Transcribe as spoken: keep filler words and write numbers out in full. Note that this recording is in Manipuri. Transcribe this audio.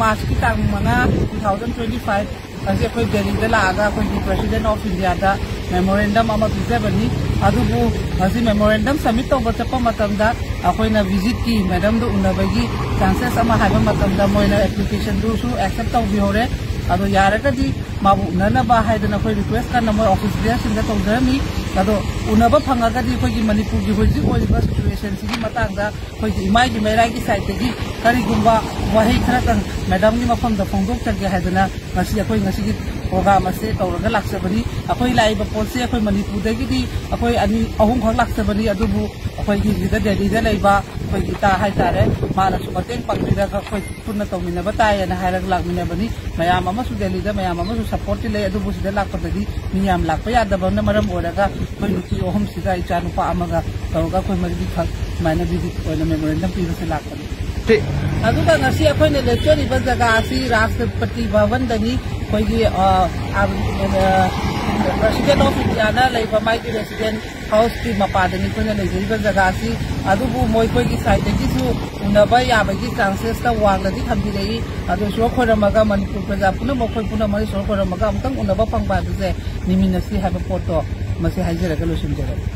ꯃꯥꯔꯆꯀꯤ ꯇꯥꯡ ꯃꯉꯥ, two thousand twenty five ꯑꯁꯤ ꯑꯩꯈꯣꯏ ꯗꯦꯜꯂꯤꯗ ꯂꯥꯛꯑꯒ ꯑꯩꯈꯣꯏꯒꯤ President of Indiaꯗ memorandum ꯑꯃ ꯄꯤꯖꯕꯅꯤ꯫ ꯑꯗꯨꯕꯨ ꯉꯁꯤ memorandum submit ꯇꯧꯕ ꯆꯠꯄ ꯃꯇꯝꯗ ꯑꯩꯈꯣꯏꯅ visitꯀꯤ madamꯗꯨ ꯎꯅꯕꯒꯤ chances ꯑꯃ ꯍꯥꯏꯕ ꯃꯇꯝꯗ ꯃꯣꯏꯅ applicationꯗꯨꯁꯨ accept ꯇꯧꯕꯤꯍꯧꯔꯦ꯫ ꯑꯗꯣ ꯌꯥꯔꯒꯗꯤ ꯃꯥꯕꯨ ꯎꯅꯅꯕ ꯍꯥꯏꯗꯅ ꯑꯩꯈꯣꯏ request ꯀꯟꯅ ꯃꯣꯏ office bearerꯁꯤꯡꯗ ꯇꯧꯖꯔꯝꯃꯤ꯫ ꯑꯗꯣ ꯎꯅꯕ ꯐꯪꯉꯒꯗꯤ ꯑꯩꯈꯣꯏꯒꯤ ꯃꯅꯤꯄꯨꯔꯒꯤ ꯍꯧꯖꯤꯛ ꯑꯣꯏꯔꯤꯕ situationꯁꯤꯒꯤ ꯃꯇꯥꯡꯗ ꯑꯩꯈꯣꯏꯒꯤ ꯏꯃꯥꯏꯒꯤ ꯃꯩꯔꯥꯒꯤ sideꯇꯒꯤ ꯀꯔꯤꯒꯨꯝꯕ ꯋꯥꯍꯩ ꯈꯔꯇꯪ madamꯒꯤ ꯃꯐꯝꯗ ꯐꯣꯡꯗꯣꯛꯆꯒꯦ ꯍꯥꯏꯗꯅ ꯉꯁꯤ ꯑꯩꯈꯣꯏ ꯉꯁꯤꯒꯤ program ꯑꯁꯤ ꯇꯧꯔꯒ ꯂꯥꯛꯆꯕꯅꯤ꯫ ꯑꯩꯈꯣꯏ ꯂꯥꯛꯏꯕ ꯄꯣꯠꯁꯤ ꯑꯩꯈꯣꯏ ꯃꯅꯤꯄꯨꯔꯗꯒꯤꯗꯤ ꯑꯩꯈꯣꯏ ꯑꯅꯤ ꯑꯍꯨꯝꯈꯛ ꯂꯥꯛꯆꯕꯅꯤ, ꯑꯗꯨꯕꯨ ꯑꯩꯈꯣꯏꯒꯤ ꯁꯤꯗ ꯗꯦꯜꯂꯤꯗ ꯂꯩꯕ ꯑꯩꯈꯣꯏꯒꯤ ꯏꯇꯥ ꯍꯥꯏꯇꯥꯔꯦ, ꯃꯥꯅꯁꯨ ꯃꯇꯦꯡ ꯄꯥꯡꯕꯤꯔꯒ ꯑꯩꯈꯣꯏ ꯄꯨꯟꯅ ꯇꯧꯃꯤꯟꯅꯕ ꯇꯥꯏꯌꯦꯅ ꯍꯥꯏꯔꯒ ꯂꯥꯛꯃꯤꯟꯅꯕꯅꯤ꯫ ꯃꯌꯥꯝ ꯑꯃꯁꯨ ꯗꯦꯜꯂꯤꯗ ꯃꯌꯥꯝ ꯑꯃꯁꯨ supportꯇꯤ ꯂꯩ, ꯑꯗꯨꯕꯨ ꯁꯤꯗ ꯂꯥꯛꯄꯗꯗꯤ ꯃꯤ ꯌꯥꯝ ꯂꯥꯛꯄ ꯌꯥꯗꯕꯅ ꯃꯔꯝ ꯑꯣꯏꯔꯒ ꯑꯩꯈꯣꯏ ꯅꯨꯄꯤ ꯑꯍꯨꯝꯁꯤꯒ ꯏꯆꯥ ꯅꯨꯄꯥ ꯑꯃꯒ ꯇꯧꯔꯒ ꯑꯩꯈꯣꯏ ꯃꯔꯤꯈꯛ ꯁꯨꯃꯥꯏꯅ visit ꯑꯣꯏꯅ memorandum ꯄꯤꯕꯁꯦ ꯂꯥꯛꯄꯅꯤ꯫ ꯁꯤ ꯑꯗꯨꯒ ꯉꯁꯤ ꯑꯩꯈꯣꯏꯅ ꯂꯦꯞꯆꯔꯤꯕ ꯖꯒꯥ ꯑꯁꯤ ꯔꯥꯁꯇ꯭ꯔꯄꯇꯤ ꯚꯕꯟꯗꯅꯤ꯫ ꯑꯩꯈꯣꯏꯒꯤ, ꯑ, ꯑ, President of Indiaꯅ ꯂꯩꯕ ꯃꯥꯒꯤ resident houseꯀꯤ ꯃꯄꯥꯗꯅꯤ ꯑꯩꯈꯣꯏꯅ ꯂꯩꯖꯔꯤꯕ ꯖꯒꯥ ꯑꯁꯤ꯫ ꯑꯗꯨꯕꯨ ꯃꯣꯏꯈꯣꯏꯒꯤ sideꯇꯒꯤꯁꯨ ꯎꯅꯕ ꯌꯥꯕꯒꯤ chancesꯇ ꯋꯥꯡꯅꯗꯤ ꯊꯝꯕꯤꯔꯛꯏ꯫ ꯑꯗꯣ ꯏꯁꯣꯔ ꯈꯣꯏꯔꯝꯃꯒ ꯃꯅꯤꯄꯨꯔ ꯄ꯭ꯔꯖꯥ ꯄꯨꯝꯅꯃꯛ ꯑꯩꯈꯣꯏ ꯄꯨꯝꯅꯃꯛ ꯏꯁꯣꯔ ꯈꯣꯏꯔꯝꯃꯒ ꯑꯃꯨꯛꯇꯪ ꯎꯅꯕ ꯐꯪꯕ ꯍꯥꯏꯕꯁꯦ ꯅꯤꯃꯤꯠ ꯑꯁꯤ ꯍꯥꯏꯕ ꯄꯣꯠꯇꯣ ꯃꯁꯤ ꯍꯥꯏꯖꯔꯒ ꯂꯣꯏꯁꯤꯟꯖꯔꯒꯦ꯫